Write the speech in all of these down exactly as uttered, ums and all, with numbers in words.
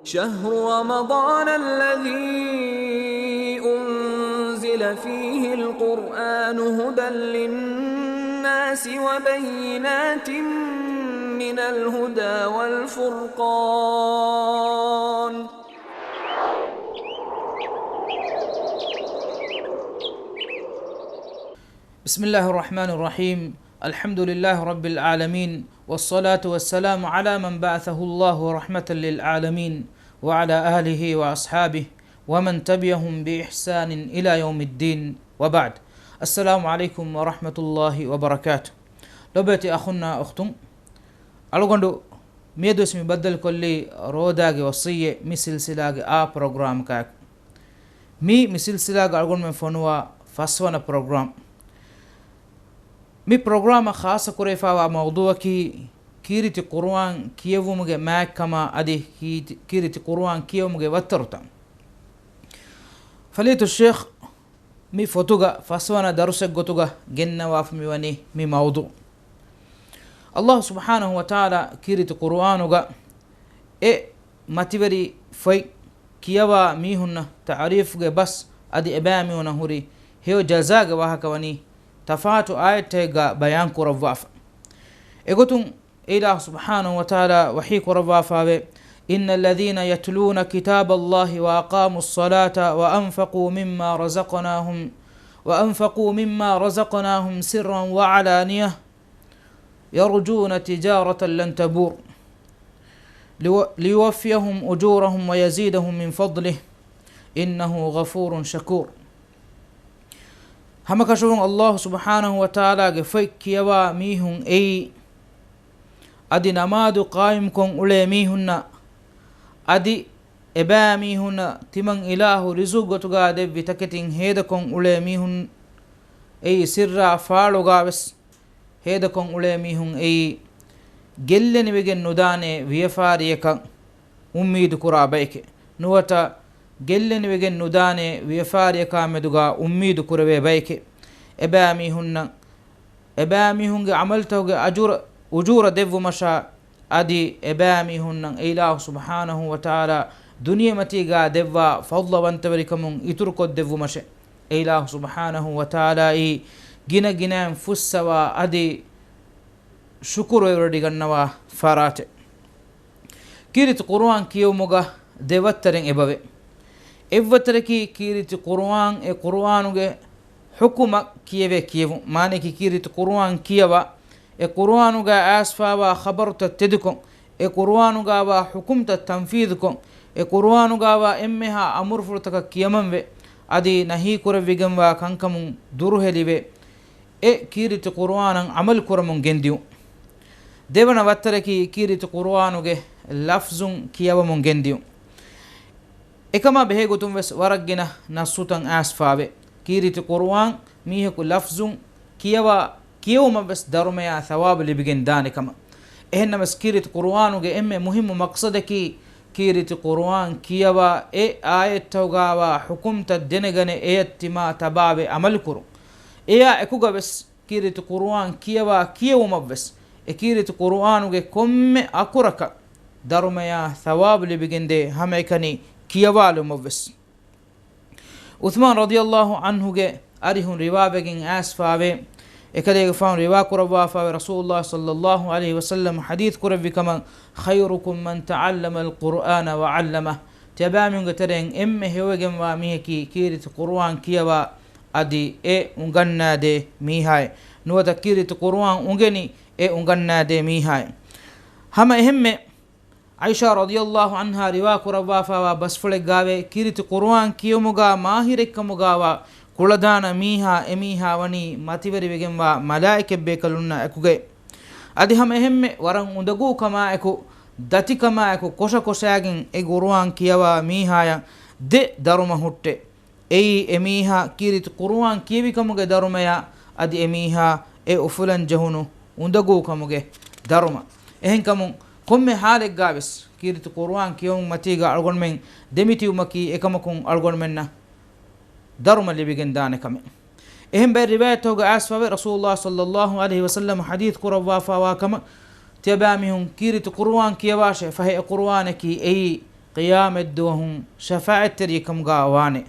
شهر رمضان الذي أنزل فيه القرآن هدى للناس وبينات من الهدى والفرقان. بسم الله الرحمن الرحيم. الحمد لله رب العالمين، والصلاة والسلام على من بعثه الله رحمة للعالمين، وعلى آله وأصحابه ومن تبعهم بإحسان إلى يوم الدين، وبعد. السلام عليكم ورحمة الله وبركاته. ލޮބުވެތި އަޚުންނާ އުޚްތުން، އަޅުގަނޑު މިއަދުވެސް މި ބައްދަލުކޮށްލީ ރޯދާގެ ވަޞިއްޔަތް މި ސިލްސިލާގެ އާ ޕްރޮގްރާމަކާއެކު. މި، މި ސިލްސިލާގަ އަޅުގަނޑުމެން ފޮނުވާ ފަސްވަނަ ޕްރޮގްރާމް. މި ޕްރޮގްރާމަށް ޚާއްޞަ ކުރެވިފައިވާ މައުޟޫއަކީ ކީރިތި ޤުރުއާން ކިޔެވުމުގެ މާތްކަމާ އަދި ކީ-، ކީރިތި ޤުރުއާން ކިޔެވުމުގެ ވައްތަރުތައް. ފަޟީލަތުއްޝޭޚް މި ފޮތުގަ ފަސްވަނަ ދަރުސެއްގޮތުގަ ގެންނަވާފަ މިވަނީ މި މައުޟޫ. ﷲ ސުބްޙާނަހޫ ވަތަޢާލާ ކީރިތި ޤުރުއާނުގަ އެ މަތިވެރި ފޮތް ކިޔަވާ މީހުންނަށް ތަޢުރީފުގެ ބަސް އަދި އެބައިމީހުންނަށް ހުރި ހެޔޮ ޖަޒާގެ ވާހަކަ ވަނީ ތަފާތު އާޔަތްތަކެއްގަ ބަޔާން ކުރައްވާފަ. އެގޮތުން އެ އިލާހު ސުބްޙާނަހޫ ވަތަޢާލާ ވަޙީ ކުރައްވާފައިވޭ، إن الذين يتلون كتاب الله وأقاموا الصلاة وأنفقوا مما رزقناهم، وأنفقوا مما رزقناهم سرا وعلانية يرجون تجارة لن تبور ليو-، ليوفيهم أجورهم ويزيدهم من فضله إنه غفور شكور. ހަމަކަށަވަރުން ﷲ ސުބްޙާނަހޫ ވަތަޢާލާގެ ފޮތް ކިޔަވާ މީހުން އެއީ، އަދި ނަމާދު ޤާއިމްކޮށް އުޅޭ މީހުންނަށް، އަދި އެބައިމީހުންނަށް ތިމަން އިލާހު ރިޒުޤު ގޮތުގަ ދެއްވި ތަކެތިން ހޭދަކޮށް އުޅޭ މީހުން އެއީ، ސިއްރާ ފާޅުގަވެސް ހޭދަކޮށް އުޅޭ މީހުން އެއީ، ގެއްލެނިވެގެން ނުދާނެ ވިޔަފާރިއަކަށް އުއްމީދު ކުރާ ބައެކޭ. ނުވަތަ ގެއްލެނިވެގެން ނުދާނެ ވިޔަފާރިއަކާ މެދުގަ އުއްމީދު ކުރެވޭ ބައެކޭ. އެބައިމީހުންނަށް، އެބައިމީހުންގެ ޢަމަލުތަކުގެ އަޖުރަ، އުޖޫރަ ދެއްވުމަށާ، އަދި އެބައިމީހުންނަށް އެ އިލާހު ސުބްޙާނަހޫ ވަތަޢާލާ ދުނިޔެމަތީގަ ދެއްވާ ފަޟްލުވަންތަވެރިކަމުން އިތުރުކޮށްދެއްވުމަށޭ. އެ އިލާހު ސުބްޙާނަހޫ ވަތަޢާލާއީ ގިނަ ގިނައިން ފުއްސަވާ އަދި ޝުކުރުވެވަޑައިގަންނަވާ ފަރާތެއް. ކީރިތި ޤުރުއާން ކިޔެވުމުގަ ދެ ވައްތަރެއް އެބަވޭ. އެއްވައްތަރަކީ ކީރިތި ޤުރުއާން އެ ޤުރުއާނުގެ ޙުކުމަށް ކިޔެވޭ ކިޔެވުން. މާނައަކީ ކީރިތި ޤުރުއާން ކިޔަވާ، އެ ޤުރުއާނުގަ އައިސްފައިވާ ޚަބަރުތައް ތެދުކޮށް، އެ ޤުރުއާނުގަވާ ޙުކުމްތައް ތަންފީޛުކޮށް، އެ ޤުރުއާނުގަވާ އެންމެހާ އަމުރުފުޅުތަކަށް ކިޔަމަންވެ، އަދި ނަހީކުރެވިގެންވާ ކަންކަމުން ދުރުހެލިވެ، އެ ކީރިތި ޤުރުއާނަށް ޢަމަލު ކުރަމުން ގެންދިޔުން. ދެވަނަ ވައްތަރަކީ ކީރިތި ޤުރުއާނުގެ ލަފްޒުން ކިޔަވަމުން ގެންދިޔުން. އެކަމާ ބެހޭގޮތުން ވެސް ވަރަށް ގިނަ ނައްޞުތައް އައިސްފައިވޭ. ކީރިތި ޤުރުއާން މީހަކު ލަފްޒުން ކިޔަވާ، ކިޔެވުމަށް ވެސް ދަރުމަޔާ ޘަވާބު ލިބިގެން ދާނެ ކަމަށް. އެހެންނަމަވެސް ކީރިތި ޤުރުއާނުގެ އެންމެ މުހިއްމު މަޤްޞަދަކީ، ކީރިތި ޤުރުއާން ކިޔަވާ އެ އާޔަތްތަކުގަވާ ޙުކުމްތައް ދެނެގަނެ އެޔަށް ތިމާ ތަބާވެ ޢަމަލުކުރުން. އެޔާ އެކުގަވެސް ކީރިތި ޤުރުއާން ކިޔަވާ ކިޔެވުމަށްވެސް، އެ ކީރިތި ޤުރުއާނުގެ ކޮންމެ އަކުރަކަށް ދަރުމަޔާ ޘަވާބު ލިބިގެންދޭ ހަމައެކަނި ކިޔަވާލުމަށްވެސް. ޢުޘްމާން ރަޟިޔަﷲ ޢަންހުގެ އަރިހުން ރިވާވެގެން އައިސްފައިވޭ، އެކަލޭގެފާނު ރިވާކުރައްވާފައިވޭ، ރަސޫލުﷲ ޞައްލަﷲ ޢަލައިހި ވަސައްލަމަ ޙަދީޘް ކުރެއްވި ކަމަށް، خيركم من تعلم القرآن وعلمه. ތިޔަބައިމީހުންގެ ތެރެއިން އެންމެ ހެޔޮވެގެންވާ މީހަކީ ކީރިތި ޤުރުއާން ކިޔަވާ އަދި އެ އުނގަންނާދޭ މީހާއެއް. ނުވަތަ ކީރިތި ޤުރުއާން އުނގެނި އެ އުނގަންނާދޭ މީހާއެއް. ހަމަ އެހެންމެ ޢާއިޝާ ރަޟިޔަﷲ ޢަންހާ ރިވާ ކުރައްވާފައިވާ ބަސްފުޅެއްގައިވޭ، ކީރިތި ޤުރުއާން ކިޔެވުމުގަ މާހިރެއްކަމުގަވާ ކުޅަދާނަ މީހާ އެމީހާ ވަނީ މަތިވެރިވެގެންވާ މަލާއިކަތްބޭކަލުންނާ އެކުގައި. އަދި ހަމަ އެހެންމެ ވަރަށް އުނދަގޫކަމާއެކު، ދަތިކަމާއެކު، ކޮށަކޮށާގެން އެ ޤުރުއާން ކިޔަވާ މީހާޔަށް ދެ ދަރުމަ ހުއްޓޭ. އެއީ އެމީހާ ކީރިތި ޤުރުއާން ކިޔެވިކަމުގެ ދަރުމަޔާ، އަދި އެމީހާ އެ އުފުލަން ޖެހުނު އުނދަގޫކަމުގެ ދަރުމަ. އެހެންކަމުން ކޮންމެ ޙާލެއްގަވެސް ކީރިތި ޤުރުއާން ކިޔެވުމަށް މަތީގަ އަޅުގަނޑުމެން ދެމިތިބުމަކީ އެކަމަކުން އަޅުގަނޑުމެންނަށް ދަރުމަ ލިބިގެން ދާނެ ކަމެއް. އެހެން ބައެއް ރިވާޔަތްތަކުގަ އައިސްފައިވޭ، ރަސޫލުﷲ ޞައްލަﷲ ޢަލައިހި ވަސައްލަމަ ޙަދީޘް ކުރައްވާފައިވާ ކަމަށް، ތިޔަބައިމީހުން ކީރިތި ޤުރުއާން ކިޔަވާށޭ، ފަހެ އެ ޤުރުއާނަކީ އެއީ ޤިޔާމަތްދުވަހުން ޝަފާޢަތްތެރިއެއް ކަމުގަ ވާނެ.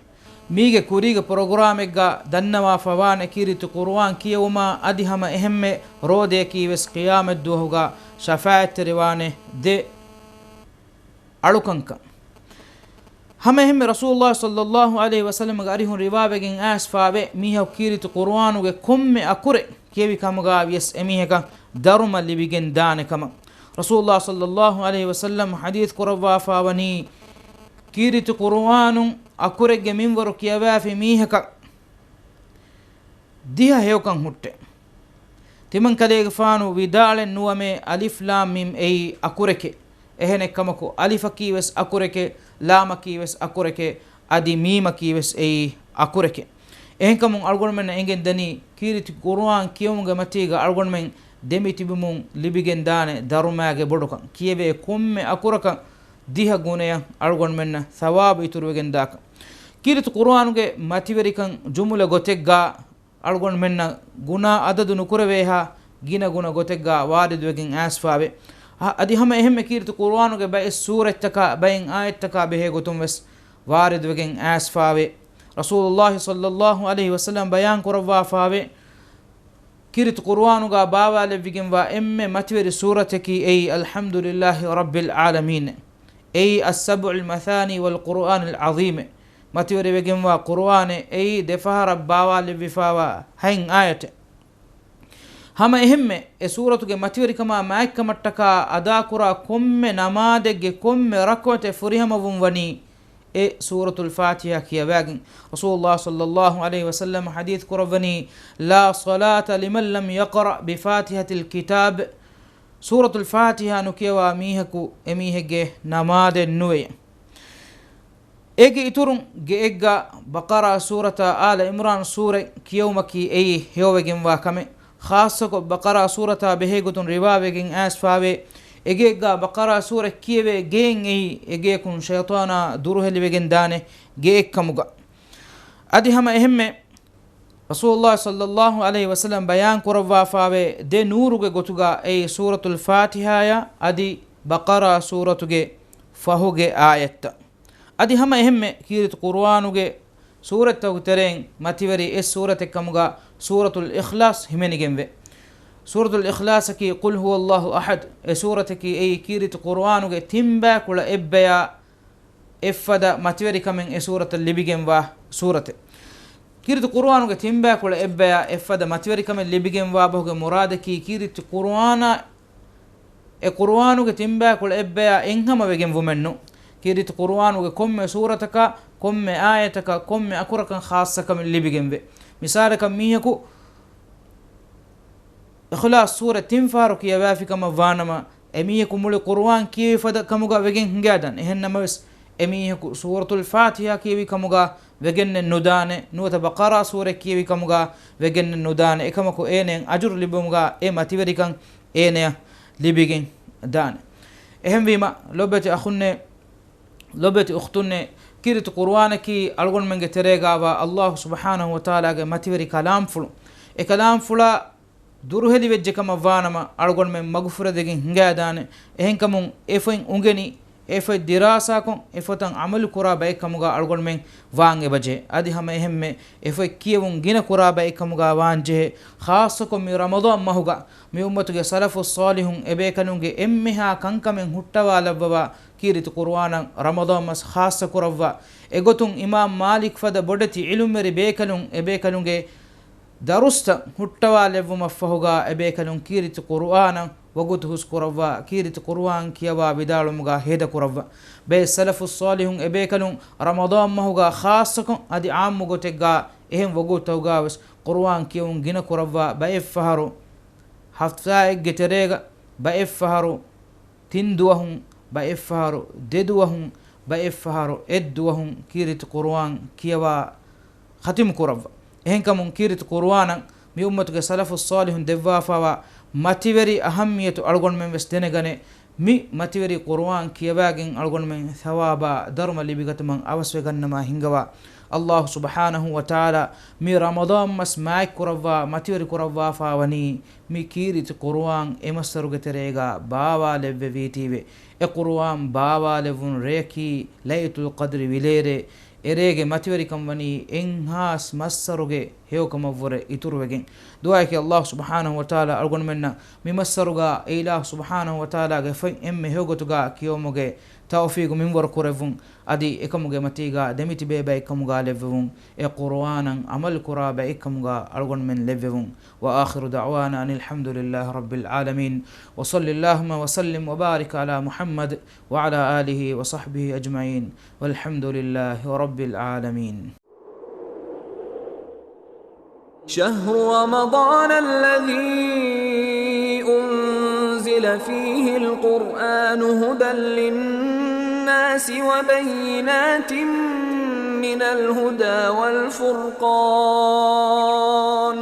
މީގެ ކުރީގެ ޕްރޮގްރާމެއްގަ ދަންނަވާފަ ވާނެ ކީރިތި ޤުރުއާން ކިޔެވުމާ އަދި ހަމަ އެހެންމެ ރޯދަޔަކީވެސް ޤިޔާމަތްދުވަހުގަ ޝަފާޢަތްތެރިވާނެ ދެ އަޅުކަންކަން. ހަމަ އެހެންމެ ރަސޫލުﷲ ޞައްލަﷲ ޢަލައިހި ވަސައްލަމަގެ އަރިހުން ރިވާވެގެން އައިސްފާވޭ، މީހަކު ކީރިތި ޤުރުއާނުގެ ކޮންމެ އަކުރެއް ކިޔެވި ކަމުގަ ވިޔަސް އެމީހަކަށް ދަރުމަ ލިބިގެން ދާނެ ކަމަށް. ރަސޫލުﷲ ޞައްލަﷲ ޢަލައިހި ވަސައްލަމް ޙަދީޘް ކުރައްވާފާ ވަނީ، ކީރިތި ޤުރުއާނުން އަކުރެއްގެ މިންވަރު ކިޔަވާފި މީހަކަށް ދިހަ ހެޔޮކަން ހުއްޓޭ. ތިމަންކަލޭގެފާނު ވިދާޅެއް ނުވަމޭ، އަލިފް ލާމް މީމް އެއީ އަކުރެކޭ. އެހެނެއްކަމަކު، އަލިފަކީ ވެސް އަކުރެކޭ، ލާމަކީ ވެސް އަކުރެކޭ، އަދި މީމަކީ ވެސް އެއީ އަކުރެކޭ. އެހެންކަމުން އަޅުގަނޑުމެންނަށް އެނގެން ދަނީ، ކީރިތި ޤުރުއާން ކިޔެވުމުގެ މަތީގަ އަޅުގަނޑުމެން ދެމިތިބުމުން ލިބިގެން ދާނެ ދަރުމާގެ ބޮޑުކަން. ކިޔެވޭ ކޮންމެ އަކުރަކަށް ދިހަ ގުނަޔަށް އަޅުގަނޑުމެންނަށް ޘަވާބު އިތުރުވެގެން ދާކަން. ކީރިތި ޤުރުއާނުގެ މަތިވެރިކަން ޖުމުލަ ގޮތެއްގަ އަޅުގަނޑުމެންނަށް ގުނާ އަދަދު ނުކުރެވޭހާ ގިނަ ގުނަ ގޮތެއްގަ ވާރިދުވެގެން އައިސްފާވޭ. އަ-، އަދި ހަމަ އެހެންމެ ކީރިތި ޤުރުއާނުގެ ބައެއް ސޫރަތްތަކާ ބައެއް އާޔަތްތަކާ ބެހޭ ގޮތުން ވެސް ވާރިދުވެގެން އައިސްފާވޭ. ރަސޫލުﷲ ޞައްލަﷲ ޢަލައިހި ވަސައްލަމް ބަޔާން ކުރައްވާފާވޭ، ކީރިތި ޤުރުއާނުގަ ބާވާލެއްވިގެންވާ އެންމެ މަތިވެރި ސޫރަތަކީ އެއީ އަލްޙަމްދުލިއްލާހި ރައްބިލް ޢާލަމީން. އެއީ އައްސަބްޢުލް މަޘާނީ ވަލް ޤުރުއާނިލް ޢަޒީމް. މަތިވެރިވެގެންވާ ޤުރުއާނެއް އެއީ ދެފަހަރަށް ބާވާލެއްވިފާވާ ހަތް އާޔަތެއް. ހަމަ އެހެންމެ އެ ސޫރަތުގެ މަތިވެރިކަމާ މާތްކަމަށްޓަކާ އަދާކުރާ ކޮންމެ ނަމާދެއްގެ ކޮންމެ ރަކުޢަތެއް ފުރިހަމަވުން ވަނީ އެ ސޫރަތުލް ފާތިޙާ ކިޔަވާގެން. ރަސޫލުﷲ ޞައްލަﷲ ޢަލައިހި ވަސައްލަމަ ޙަދީޘް ކުރައްވަނީ، لا صلاة لمن لم يقرأ بفاتحة الكتاب. ސޫރަތުލް ފާތިޙާ ނުކިޔަވާ މީހަކު އެމީހެއްގެ ނަމާދެއް ނުވެޔޭ. އޭގެ އިތުރުން ގެއެއްގަ ބަޤަރާ ސޫރަތާ އާލަ ޢިމްރާން ސޫރަތް ކިޔެވުމަކީ އެއީ ހެޔޮވެގެންވާ ކަމެއް. ޚާއްޞަކޮށް ބަޤަރާ ސޫރަތާ ބެހޭގޮތުން ރިވާވެގެން އައިސްފާވޭ، އެގެއެއްގަ ބަޤަރާ ސޫރަތް ކިޔެވޭ ގެއެއް އެއީ އެގެއަކުން ޝައިޠާނާ ދުރުހެލިވެގެން ދާނެ ގެއެއްކަމުގަ. އަދި ހަމަ އެހެންމެ ރަސޫލުﷲ ޞައްލަﷲ ޢަލައިހި ވަސައްލަމް ބަޔާން ކުރައްވާފާވޭ ދެ ނޫރުގެ ގޮތުގަ އެއީ ސޫރަތުލް ފާތިޙާޔާ އަދި ބަޤަރާ ސޫރަތުގެ ފަހުގެ އާޔަތްތައް. އަދި ހަމަ އެހެންމެ ކީރިތި ޤުރުއާނުގެ ސޫރަތްތަކުގެ ތެރެއިން މަތިވެރި އެއް ސޫރަތެއް ކަމުގަ ސޫރަތުލް އިޚްލާޞް ހިމެނިގެންވޭ. ސޫރަތުލް އިޚްލާޞަކީ ޤުލް ހުވައްލާހު އަޙަދް އެ ސޫރަތަކީ އެއީ ކީރިތި ޤުރުއާނުގެ ތިން ބައިކުޅަ އެއްބަޔާ އެއްފަދަ މަތިވެރިކަމެއް އެ ސޫރަތަށް ލިބިގެންވާ ސޫރަތެއް. ކީރިތި ޤުރުއާނުގެ ތިން ބައިކުޅަ އެއްބަޔާ އެއްފަދަ މަތިވެރިކަމެއް ލިބިގެންވާ ބަހުގެ މުރާދަކީ ކީރިތި ޤުރުއާނާ އެ ޤުރުއާނުގެ ތިން ބައިކުޅަ އެއްބަޔާ އެއްހަމަ ވެގެން ވުމެއްނު. ކީރިތި ޤުރުއާނުގެ ކޮންމެ ސޫރަތަކާ، ކޮންމެ އާޔަތަކާ، ކޮންމެ އަކުރަކަށް ޚާއްޞަކަމެއް ލިބިގެންވޭ. މިސާލަކަށް މީހަކު އިޚްލާޞް ސޫރަ ތިން ފަހަރު ކިޔަވާފި ކަމަށް ވާނަމަ، އެމީހަކު މުޅި ޤުރުއާން ކިޔެވި ފަދަ ކަމުގަ ވެގެން ހިނގާދާނެ. އެހެން ނަމަވެސް، އެމީހަކު ސޫރަތުލް ފާތިޙާ ކިޔެވި ކަމުގަ ވެގެންނެއް ނުދާނެ، ނުވަތަ ބަޤަރާ ސޫރަ ކިޔެވި ކަމުގަ ވެގެންނެއް ނުދާނެ. އެކަމަކު އޭނައަށް އަޖުރު ލިބުމުގަ އެ މަތިވެރިކަން އޭނަޔަށް ލިބިގެން ދާނެ. އެހެންވީމަ، ލޮބެތި އަޚުންނޭ، ލޮބެތި އުޚްތުންނޭ، ކީރިތި ޤުރުއާނަކީ އަޅުގަނޑުމެންގެ ތެރޭގާވާ އައްލާހު ސުބްޙާނަހު ވަތަޢާލާގެ މަތިވެރި ކަލާމްފުޅު. އެ ކަލާމްފުޅާ ދުރުހެލިވެއްޖެ ކަމަށް ވާނަމަ، އަޅުގަނޑުމެން މަގުފުރެދެގެން ހިނގާދާނެ. އެހެންކަމުން އެފޮތް އުނގެނި، އެފޮތް ދިރާސާކޮށް، އެފޮތަށް ޢަމަލު ކުރާ ބައެއް ކަމުގަ އަޅުގަނޑުމެން ވާން އެބަޖެހޭ. އަދި ހަމަ އެހެންމެ އެފޮތް ކިޔެވުން ގިނަ ކުރާ ބައެއް ކަމުގަ ވާން ޖެހޭ. ޚާއްޞަކޮށް މި ރަމަޟާން މަހުގަ މި އުއްމަތުގެ ސަލަފުއް ޞާލިޙުން އެބޭކަލުންގެ އެންމެހާ ކަންކަމެއް ހުއްޓަވާލައްވަވާ ކީރިތި ޤުރުއާނަށް ރަމަޟާން މަސް ޚާއްޞަ ކުރައްވާ. އެގޮތުން އިމާމް މާލިކް ފަދަ ބޮޑެތި ޢިލްމުވެރި ބޭކަލުން އެބޭކަލުންގެ ދަރުސްތައް ހުއްޓަވާލެއްވުމަށްފަހުގަ އެބޭކަލުން ކީރިތި ޤުރުއާނަށް ވަގުތު ހުސްކުރައްވާ، ކީރިތި ޤުރުއާން ކިޔަވާ ވިދާޅުމުގަ ހޭދަކުރައްވާ. ބައެއް ސަލަފުއް ޞާލިޙުން އެބޭކަލުން ރަމަޟާން މަހުގަ ޚާއްޞަކޮށް އަދި ޢާއްމު ގޮތެއްގަ އެހެން ވަގުތުތަކުގަވެސް ޤުރުއާން ކިޔެވުން ގިނަ ކުރައްވާ. ބައެއް ފަހަރު ހަފްތާއެއްގެ ތެރޭގަ، ބައެއް ފަހަރު ތިން ދުވަހުން، ބައެއް ފަހަރު ދެ ދުވަހުން، ބައެއް ފަހަރު އެއް ދުވަހުން ކީރިތި ޤުރުއާން ކިޔަވާ ޚަތިމު ކުރައްވާ. އެހެންކަމުން ކީރިތި ޤުރުއާނަށް މި އުއްމަތުގެ ސަލަފުއް ޞާލިޙުން ދެއްވާފައިވާ މަތިވެރި އަހައްމިޔަތު އަޅުގަނޑުމެން ވެސް ދެނެގަނެ. މި މަތިވެރި ޤުރުއާން ކިޔަވާގެން އަޅުގަނޑުމެން ޘަވާބާ ދަރުމަ ލިބިގަތުމަށް އަވަސްވެގަންނަމާ ހިންގަވާ. ﷲ ސުބްޙާނަހޫ ވަތަޢާލާ މި ރަމަޟާން މަސް މާތްކުރައްވާ މަތިވެރި ކުރައްވާފާވަނީ މި ކީރިތި ޤުރުއާން އެ މައްސަރުގެ ތެރޭގަ ބާވާލެއްވެވީތީވެ. އެ ޤުރުއާން ބާވާލެއްވުން ރެޔަކީ ލައިލަތުލް ޤަދްރި ވިލޭރޭ. އެރޭގެ މަތިވެރިކަން ވަނީ އެއްހާސް މައްސަރުގެ ހެޔޮކަމަށްވުރެ އިތުރުވެގެން. ދުޢާއަކީ ﷲ ސުބްޙާނަހޫ ވަތަޢާލާ އަޅުގަނޑުމެންނަށް މި މައްސަރުގަ އެ އިލާހު ސުބްޙާނަހޫ ވަތަޢާލާގެ ފޮތް އެންމެ ހެޔޮގޮތުގަ ކިޔެވުމުގެ ތައުފީޤު މިންވަރު ކުރެއްވުން. އަދި އެކަމުގެ މަތީގަ ދެމިތިބޭ ބައެއްކަމުގަ ލެއްވެވުން. އެ ޤުރުއާނަށް ޢަމަލު ކުރާ ބައެއްކަމުގަ އަޅުގަނޑުމެން ލެއްވެވުން. وآخر دعوانا أن الحمد لله رب العالمين. وصل اللهم وسلم وبارك على محمد وعلى آله وصحبه أجمعين. والحمد لله رب العالمين. شهر رمضان الذي أنزل فيه القرآن هدى للناس وبينات من الهدى والفرقان،